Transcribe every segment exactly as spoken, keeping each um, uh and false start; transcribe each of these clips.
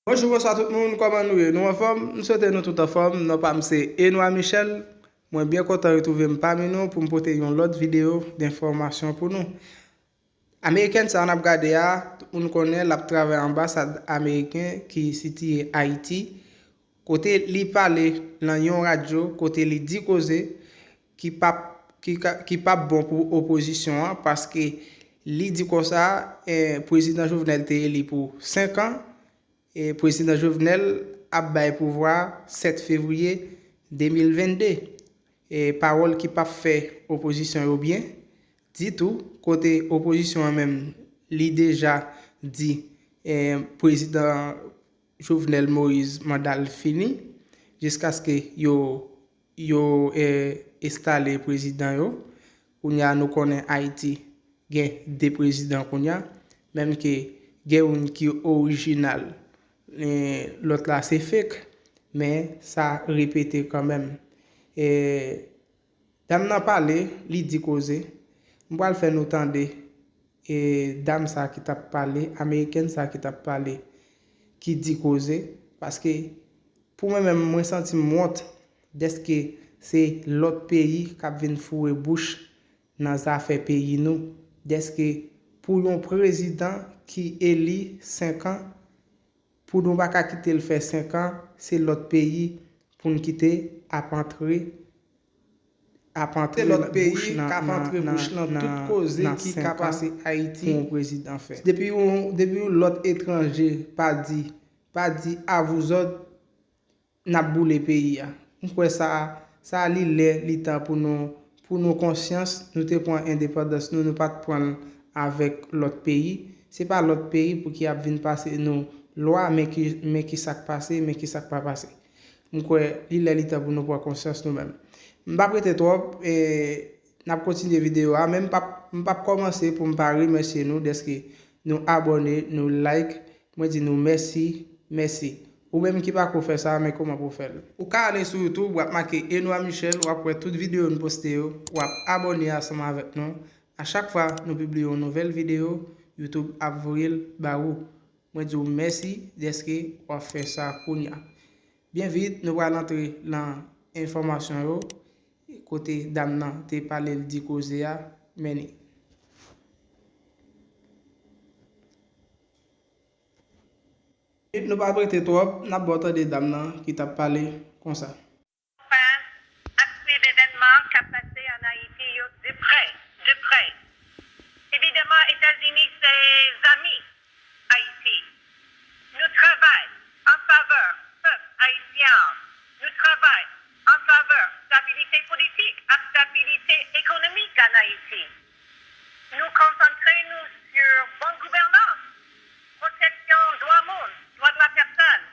Bonjou, bonswa tout moun, kòman nou ye? Nou anfòm? M swete nou tout anfòm. Non pa m se Enoy Michel. Mwen byen kontan retwouve m pami nou pou m pote yon lòt videyo de enfòmasyon pou nou. Amerikèn sa a n ap gade a, tout moun konnen l ap travay anbasad ameriken ki sitiye Ayiti, kote li pale nan yon radyo, kote li di koze ki p ap, ki ka, ki p ap bon pou opozisyon an, paske li di konsa, eh, prezidan Jovenel te eli pou senk an, e prezidan Jovenel ap bay pouvwa sèt fevriye de mil vennde. E pawòl ki p ap fè opozisyon yo byen ditou, kote opozisyon an menm, li deja di, e, prezidan Jovenel Moïse manda l fini, jiskaske yo, yo, e, enstale prezidan yo. Kounye a, nou konnen Ayiti gen de prezidan kounye a, menm ke gen youn ki orijinal, e, lòt la se fake, men sa repete kanmenm. E, dam nan pale, li di koze. M pral fè nou tande, e, dam sa ki t ap pale, amerikèn sa ki t ap pale, ki di koze, paske pou mwen menm, mwen santi m wont dèske se lòt peyi k ap vin foure bouch nan zafè peyi nou, dèske pou yon prezidan ki eli senk an, pou nou pa ka kite l fè senk an, se lòt peyi pou n kite ap antre, ap antre lòt peyi k ap antre bouch nan tout koze ki ka pase Ayiti pou yon prezidan fè. Depi yon, depi yon lòt etranje pa di, pa di avouzòd, n ap boule peyi a. M kwè sa, sa li lè, li tan pou nou, pou nou konsyans, nou te pran endepandans nou, nou pa t pran l avèk lòt peyi. Se pa lòt peyi pou ki ap vin pase nou lwa, men ki, men ki sa k pase, men ki sa k pa pase. M kwè li lè, li tan pou nou pran konsyans nou menm. M p ap rete twòp, e, n ap kontinye videyo a, men m p ap, m p ap kòmanse pou m pa remèsye nou dèske nou abòne, nou like, mwen di nou mèsi, mèsi. Ou menm ki pako fè sa, men kòman pou w fè l? Ou ka ale sou YouTube, w ap make Enoy Michel, w ap wè tout videyo n poste yo, w ap abòne ansanm avèk nou. A chak fwa nou pibliye yon nouvèl videyo, YouTube ap voye l ba ou. Mwen di w mèsi dèske w ap fè sa kounye a. Byen vit, nou pral antre nan enfòmasyon yo, kote dam nan te pale, l di koze a, men ni. Nou pa prete twòp, n ap ba w tande dam nan ki t ap pale konsa. Anfen, ap swiv evènman k ap pase ann Ayiti yo de prè, de prè. Evidaman, Etazini se zanmi Ayiti. Nou travay an favè pèp ayisyen an. Nou travay an favè stabilite politik ak stabilite ekonomik ann Ayiti. Nou konsantre nou sou bon gouvènans, pwoteksyon dwa moun, dwa de la pèsòn,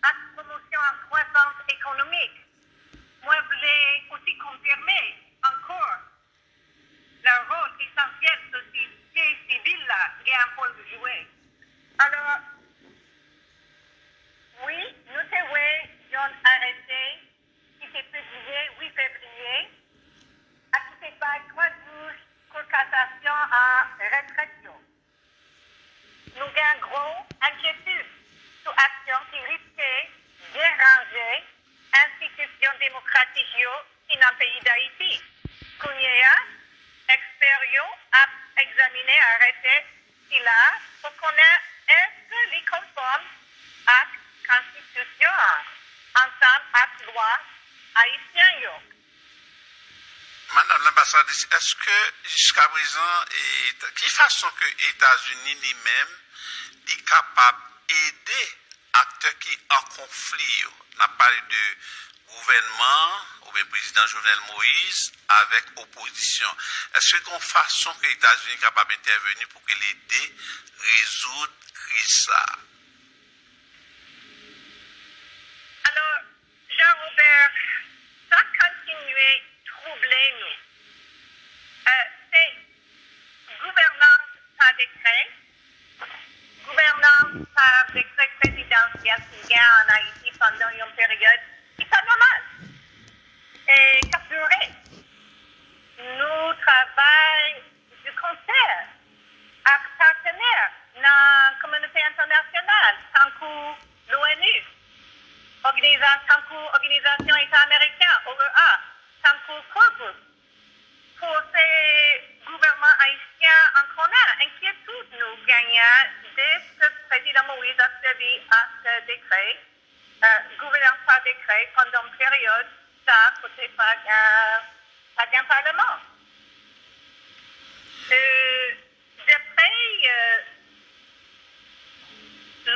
ak pwomosyon ak kwasans ekonomik. Mwen vle osi konfime ankò le wòl esansyèl sosyete sivil la gen pou l jwe. Alò, wi, nou te wè yon arete ki te pibliye uit fevriye a ki te bay twa jou pou kasasyon an retrèt yo. Nou gen gwo enkyetid sou aksyon ki riske deranje enstitisyon demokratik yo ki nan peyi Dayiti. Kounye a, ekspè yo ap egzamine arete sila pou konnen èske li konfòm ak konstitisyon an ansanm ak lwa ayisyen yo. Madam lanbasadris, èske jiskaprezan, ki fason ke Etazini li menm li kapab ede aktè ki an konfli yo? N ap pale de gouvènman an oubyen prezidan Jovenel Moïse avèk opozisyon. Èske gen yon fason ke Etazini kapab entèveni pou ke l ede rezoud kriz sa a? Alò, Jean Robert, sa k kontinye twouble nou, se gouvènans pa dekrè, gouvènans pa dekrè prezidansyèl ki gen ann Ayiti pandan yon peryòd ki pa nòmal e k ap dire. Nou travay de konsè ak patenè nan kominote entènasyonal, tankou Òganizasyon Eta Ameriken, O E A, tankou Core Group, pou fè gouvènman ayisyen an konnen enkyetid nou genyen dèske Prezidan Moïse ap sèvi ak dekrè, gouvènans pa dekrè pandan peryòd sa kote pa gen, pa gen palman. Dapre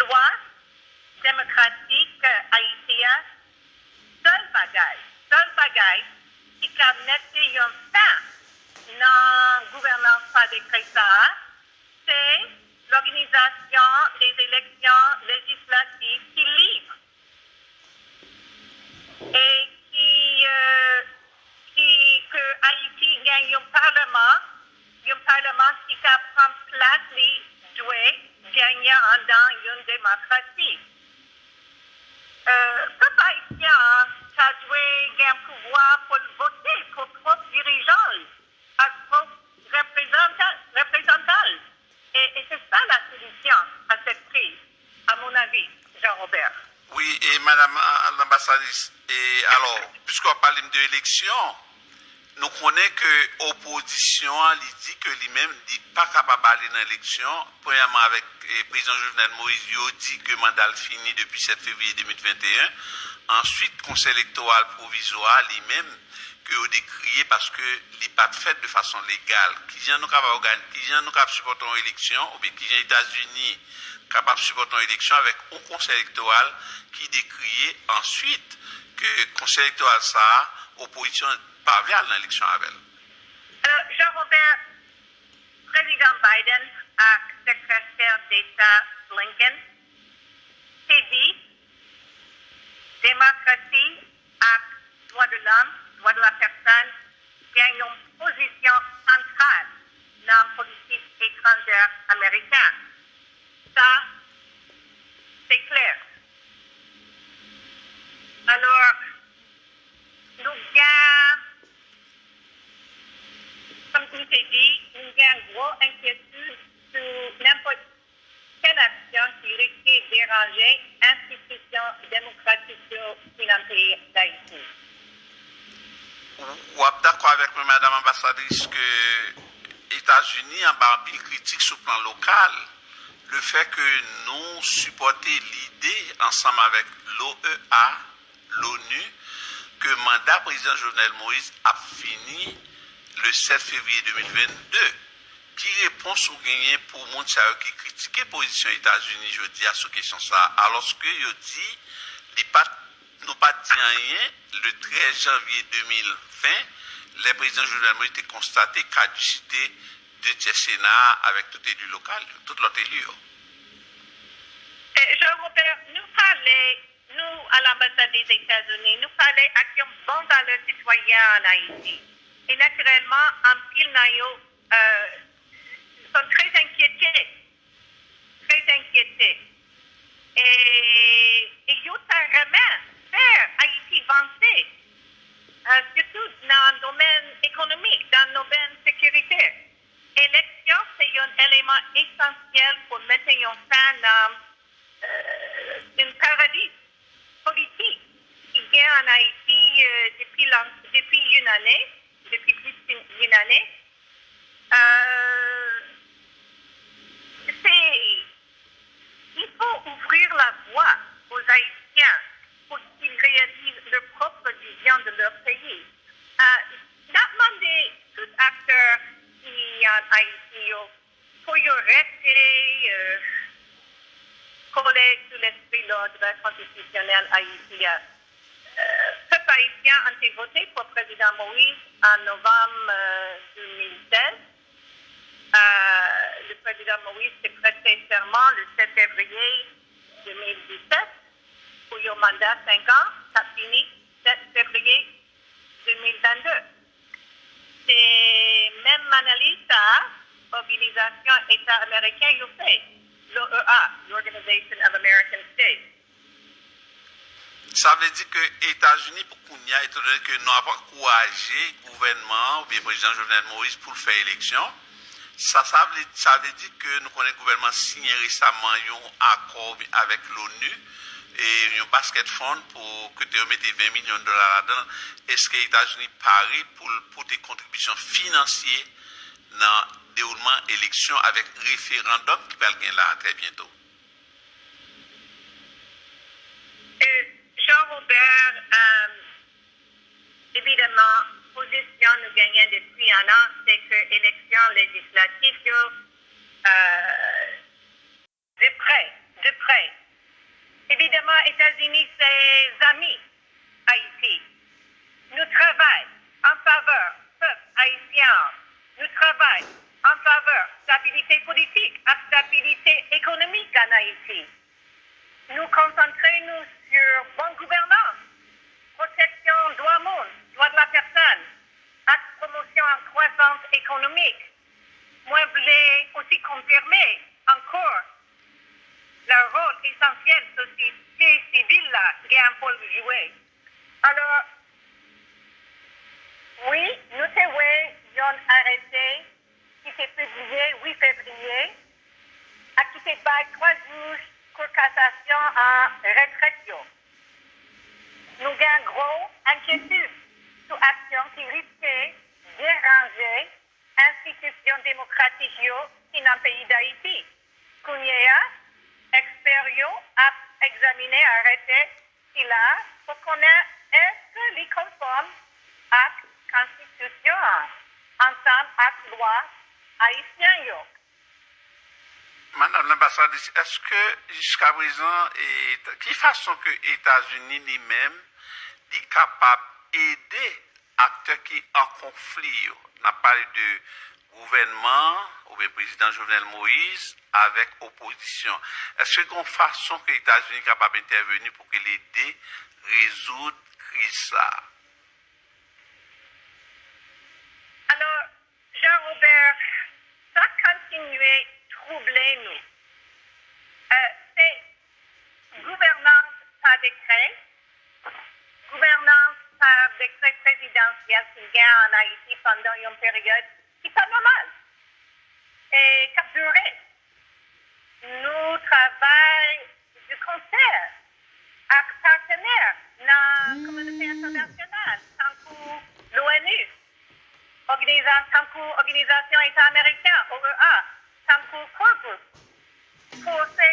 lwa demokratik Ayiti a, sèl bagay, sèl bagay ki ka mete yon fen nan gouvènans pa dekrè sa a, se lòganizasyon de eleksyon lejislatif ki lib e ki, ki, ke Ayiti gen yon palman, yon palman ki ka pran plas li dwe genyen andan yon demokrasi. Pèp ayisyen an ta dwe gen pouvwa pou l vote pou pwòp dirijan l ak pwòp reprezantan l. E, e se sa la solisyon a sèt kriz, a mon avi, Jean Robert. Wi, e madam, a, lanbasadris, e alò, piske w ap pale m de eleksyon, nou konnen ke opozisyon an, li di ke li menm, li pa kapab ale nan eleksyon, premyèman avèk, e, prezidan Jovenel Moïse, yo di ke manda l fini depi sèt fevriye de mil venteyen. Answit, Konsèy Elektoral Pwovizwa a, li menm, ke yo dekriye paske li pa t fèt de fason legal. Kijan nou kapab ògani-, kijan nou kapab sipòte yon eleksyon, oubyen kijan Etazini kapab sipòte yon eleksyon avèk yon konsèy elektoral ki dekriye answit ke konsèy elektoral sa a, opozisyon pa vle al nan eleksyon avè l? Alò, Jean Robert, Prezidan Biden ak Sekretè Deta Blinken te di demokrasi ak dwa de lòm, dwa de la pèsòn, gen yon pozisyon santral nan politik etranjè ameriken. Sa, se klè. Alò, nou gen, kòm m te di, nou gen gwo enkyetid sou nenpòt kèl aksyon ki riske deranje enstitisyon demokratik yo ki nan peyi Dayiti. W ap dakò avèk mwen, madanm anbasadris, ke Etazini anba anpil kritik sou plan lokal, lefètke nou sipòte lide ansanm avèk l'O E A, l'ONU, ke manda prezidan Jovenel Moïse ap fini le sèt fevriye de mil vennde. Ki repons ou genyen pou moun sa yo ki kritike pozisyon Etazini jodi a sou kesyon sa a, alòske yo di li pa t, nou pa t di anyen le trèz janvye de mil ven, lè prezidan Jovenel Moïse te konstate kadisite de tyè Sena a avèk tout eli lokal yo, tout lòt eli yo? E, Jean Robert, nou pale, nou, a lanbasad Dezetazini, nou pale ak yon bon valè sitwayen ann Ayiti. E natirèlman, anpil nan yo, e, sont très inquiétés, très inquiétés. E, e yo ta renmen fè Ayiti vanse, e, sitou nan domèn ekonomik, nan domèn sekirite. Eleksyon se yon eleman esansyèl pou mete yon fen nan, e, yon paraliz politik ki gen ann Ayiti, e, depi lan-, depi yon ane, depi plis ke yon ane. E, se, il faut ouvrir la voie aux Haïtiens pour qu'ils réalisent leur propre vision de leur pays. E, n ap mande tout aktè ki ann Ayiti yo pou yo rete, e, kole sou lespri lòd konstitisyonèl Ayiti a. E, pèp ayisyen an te vote pou prezidan Moïse an novanm, e, de mil sèz. E, le président Moïse te prête serment le sept février deux mille dix-sept pour un mandat cinq ans, qui a fini sept février deux mille vingt-deux. Se menm analiz sa a, Òganizasyon Eta Ameriken yo fè, l'O E A, l'Organization of American States. Sa vle di ke Etazini, pou kounye a, etandone ke nou ap ankouraje gouvènman an oubyen prezidan Jovenel Moïse pou l fè eleksyon, Sa, sa vle, sa vle di ke nou konnen gouvènman siyen resaman yon akò avèk l'ONU, e yon basket fund pou ke te yo mete ven milyon dola ladan l. Èske Etazini pare pou l pote kontribisyon finansye nan dewoulman eleksyon avèk referandòm ki pral gen la trè byento? E, Jean Robert, um, evidaman, pozisyon nou genyen depi an an, se ke eleksyon lejislatif yo, uh, de prè, de prè. Evidaman, Etazini se zanmi Ayiti. Nou travay an favè pèp ayisyen an. Nou travay an favè stabilite politik ak stabilite ekonomik ann Ayiti. Nou konsantre nou sou bon gouvènans, pwoteksyon dwa moun, dwa de la pèsòn, ak pwomosyon an kwasans ekonomik. Mwen vle osi konfime ankò le wòl esansyèl sosyete sivil la gen pou l jwe. Alò, wi, nou te wè yon arete ki te pibliye uit fevriye a ki te bay twa jij Kou Kasasyon an retrèt yo. Nou gen gwo enkyetid sou aksyon ki riske deranje enstitisyon demokratik yo ki nan peyi Dayiti. Kounye a, ekspè yo ap egzamine arete sila pou konnen èske li konfòm ak konstitisyon an ansanm ak lwa ayisyen yo. Madam Lanbasadris, èske jiskaprezan, e, ki fason ke Etazini li menm li kapab ede aktè ki an konfli yo? N ap pale de gouvènman oubyen prezidan Jovenel Moïse avèk opozisyon. Èske gen yon fason ke Etazini kapab entèveni pou ke l ede rezoud kriz sa a? Alò, Jean Robert, sa kontinye twouble nou. Se gouvènans pa dekrè, gouvènans pa dekrè prezidansyèl ki gen ann Ayiti pandan yon peryòd ki pa nòmal e k ap dire. Nou travay de konsè ak patnè nan kominote entènasyonal, tankou l'ONU, òganiza-, tankou Òganizasyon Eta Ameriken, O E A, tankou Core Group, pou se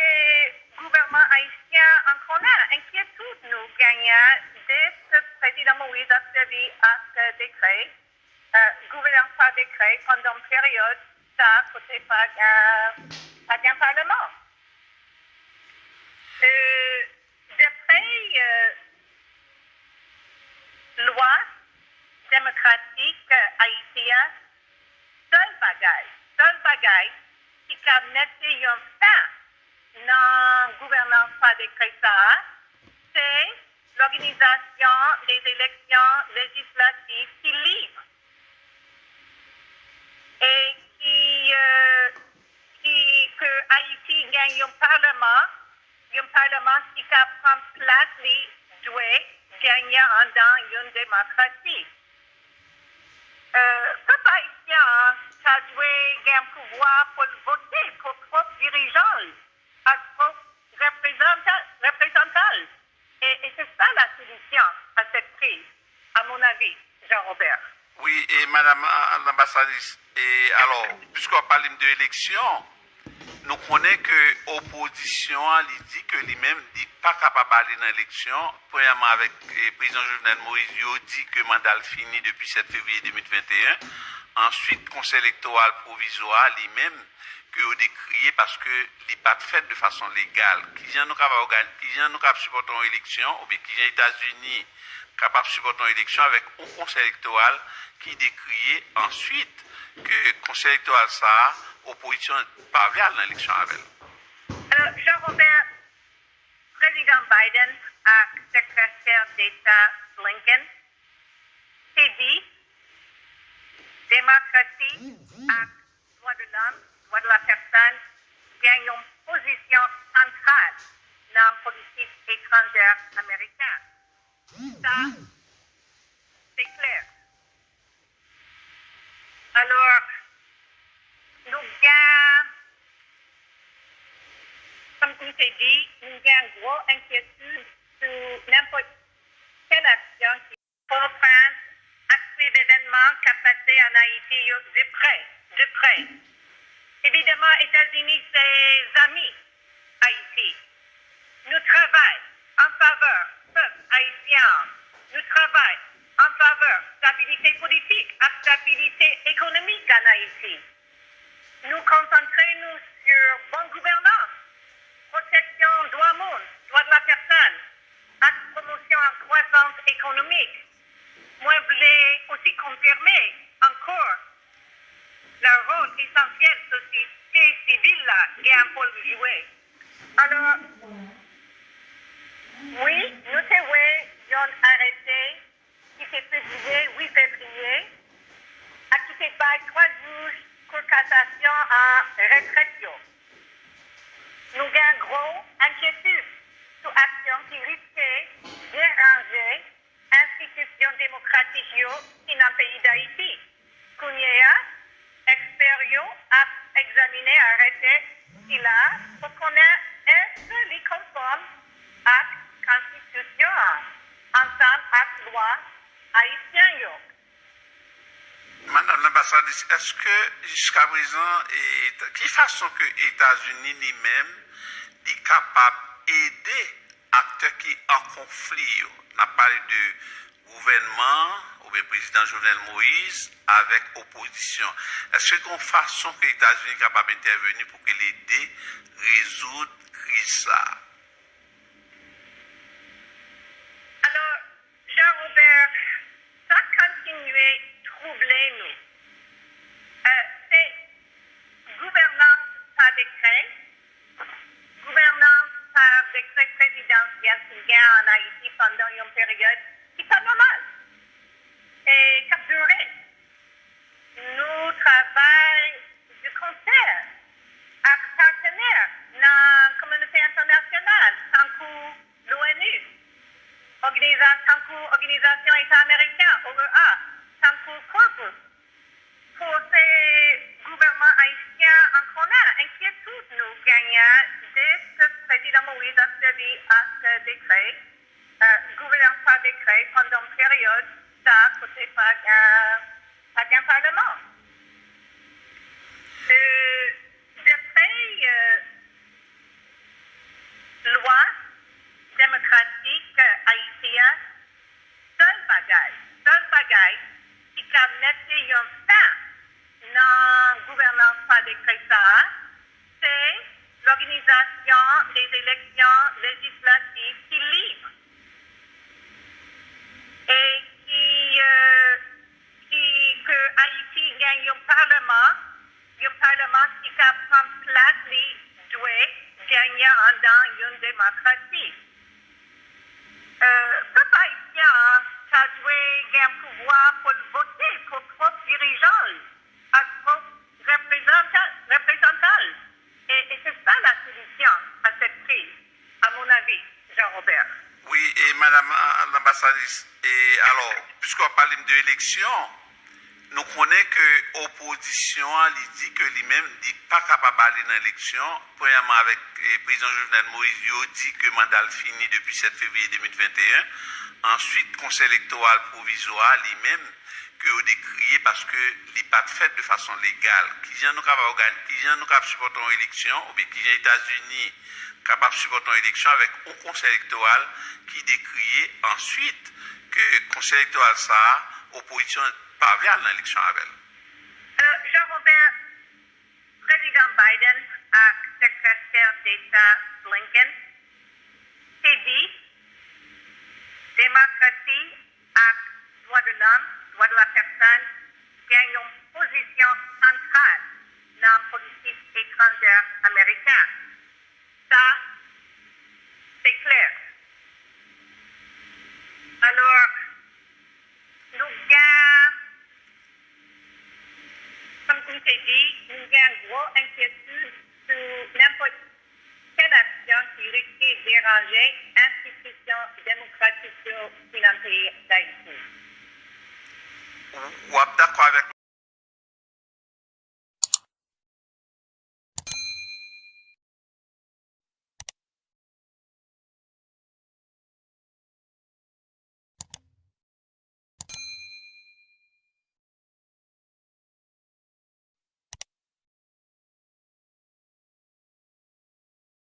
gouvènman ayisyen an konnen enkyetid nou genyen de se Prezidan Moïse ap sèvi ak dekrè, gouvènans pa dekrè pandan peryòd sa kote pa gen, pa gen palman. Depi lwa demokratik Ayiti a, sèl bagay, sèl bagay ki ka mete yon fen nan gouvènans pa dekrè sa a, se lòganizasyon de eleksyon lejislatif ki lib e ki, ki, ke Ayiti gen yon palman, yon palman ki ka pran plas li dwe genyen anndan yon demokrasi. Pèp ayisyen an ta dwe gen pouvwa pou l vote pou pwòp dirijan l ak pwòp reprezantan l. E, e se sa la solisyon a sèt kriz, a mon avi, Jean Robert. Wi, e madam Lanbasadris, e alò, piske w ap pale m de eleksyon, nou konnen ke opozisyon an, li di ke li menm, li pa kapab ale nan eleksyon. Premyèman, avèk e, prezidan Jovenel Moïse, yo di ke manda l fini depi sèt fevriye de mil venteyen. Answit, Konsèy Elektoral Pwovizwa, li menm, ke yo dekriye paske li pa t fèt de fason legal. Kijan nou kapab ògani-, kijan nou kapab sipòte yon eleksyon, oubyen kijan Etazini kapab sipòte yon eleksyon avèk yon konsèy elektoral ki dekriye answit ke konsèy elektoral sa a, opozisyon pa vle al nan eleksyon avè l? Alò, Jean Robert, Prezidan Biden ak Sekretè Deta Blinken te di demokrasi ak dwa de lòm, dwa de la pèsòn, gen yon pozisyon santral nan politik etranjè ameriken. Sa, se klè. Alò, Nou gen, kòm m te di, nou gen gwo enkyetid sou nenpòt kèl aksyon ki Pòtoprens ak swiv evènman k ap pase ann Ayiti yo de prè, de prè. Evidaman, Etazini se zanmi Ayiti. Nou travay an favè pèp ayisyen an. Nou travay an favè stabilite politik ak stabilite ekonomik ann Ayiti. Nou konsantre nou sou bon gouvènans, pwoteksyon dwa moun, dwa de la pèsòn, ak pwomosyon ak kwasans ekonomik. Mwen vle osi konfime ankò le wòl esansyèl sosyete sivil la gen pou l jwe. Alò, wi, nou te wè yon arete ki te pibliye uit fevriye a ki te bay twa jij Kou Kasasyon an retrèt yo. Nou gen gwo enkyetid sou aksyon ki riske deranje enstitisyon demokratik yo ki nan peyi Dayiti. Kounye a, ekspè yo ap egzamine arete sila pou konnen èske li konfòm ak konstitisyon an ansanm ak lwa ayisyen yo. Madam Lanbasadris, èske jiskaprezan, e, ki fason ke Etazini li menm li kapab ede aktè ki an konfli yo? N ap pale de gouvènman oubyen prezidan Jovenel Moïse avèk opozisyon. Èske gen yon fason ke Etazini kapab entèveni pou ke l ede rezoud kriz sa a? Alò, Jean Robert, sa k kontinye twouble nou, se gouvènans pa dekrè, gouvènans pa dekrè prezidansyèl ki gen ann Ayiti pandan yon peryòd ki pa nòmal e k ap dire. Nou travay de konsè ak patnè nan kominote entènasyonal, tankou l'ONU, òganiza, tankou Òganizasyon Eta Ameriken, O E A, tankou Corpus, pou se gouvènman ayisyen an konnen enkyetid nou genyen de se prezidan Moïse ap sèvi ak dekrè, gouvènans pa dekrè pandan peryòd sa kote pa gen pa gen paleman. Dapre lwa demokratik Ayiti a, sèl bagay, sèl bagay ki ka mete yon fen nan gouvènans pa dekrè sa a, se lòganizasyon de eleksyon lejislatif ki lib e ki, ki ke Ayiti gen yon paleman, yon paleman ki ka pran plas li dwe genyen andan yon demokrasi. Pèp ayisyen an ta dwe gen pouvwa pou l vote pou pwòp dirijan l ak pwòp reprezantan l. E se sa la solisyon a sèt kriz, a mon avi, Jean Robert. Wi, e madam lanbasadris, e alò, piske w ap pale m de eleksyon, nou konnen ke opozisyon an, li di ke li menm, li pa kapab ale nan eleksyon, premyèman avèk prezidan Jovenel Moïse, yo di ke manda l fini depi sèt fevriye de mil venteyen, answit, konsèy elektoral pwovizwa, li menm, ke yo dekriye paske li pa t fèt de fason legal. Kijan nou kapab òganize, kijan nou kapab sipòte yon eleksyon, oubyen kijan Etazini kapab sipòte yon eleksyon avèk yon konsèy elektoral ki dekriye answit ke konsèy elektoral sa a, opozisyon pa vle al nan eleksyon avè l? Alò, Jean Robert, Prezidan Biden ak Sekretè Deta Blinken te di demokrasi ak dwa de lòm, dwa de la pèsòn, gen yon pozisyon santral nan politik etranjè ameriken. Sa, se klè. Alò, nou gen, kòm m te di, nou gen gwo enkyetid sou nenpòt kèl aksyon ki riske deranje enstitisyon demokratik yo ki nan peyi Dayiti. W ap dakò avèk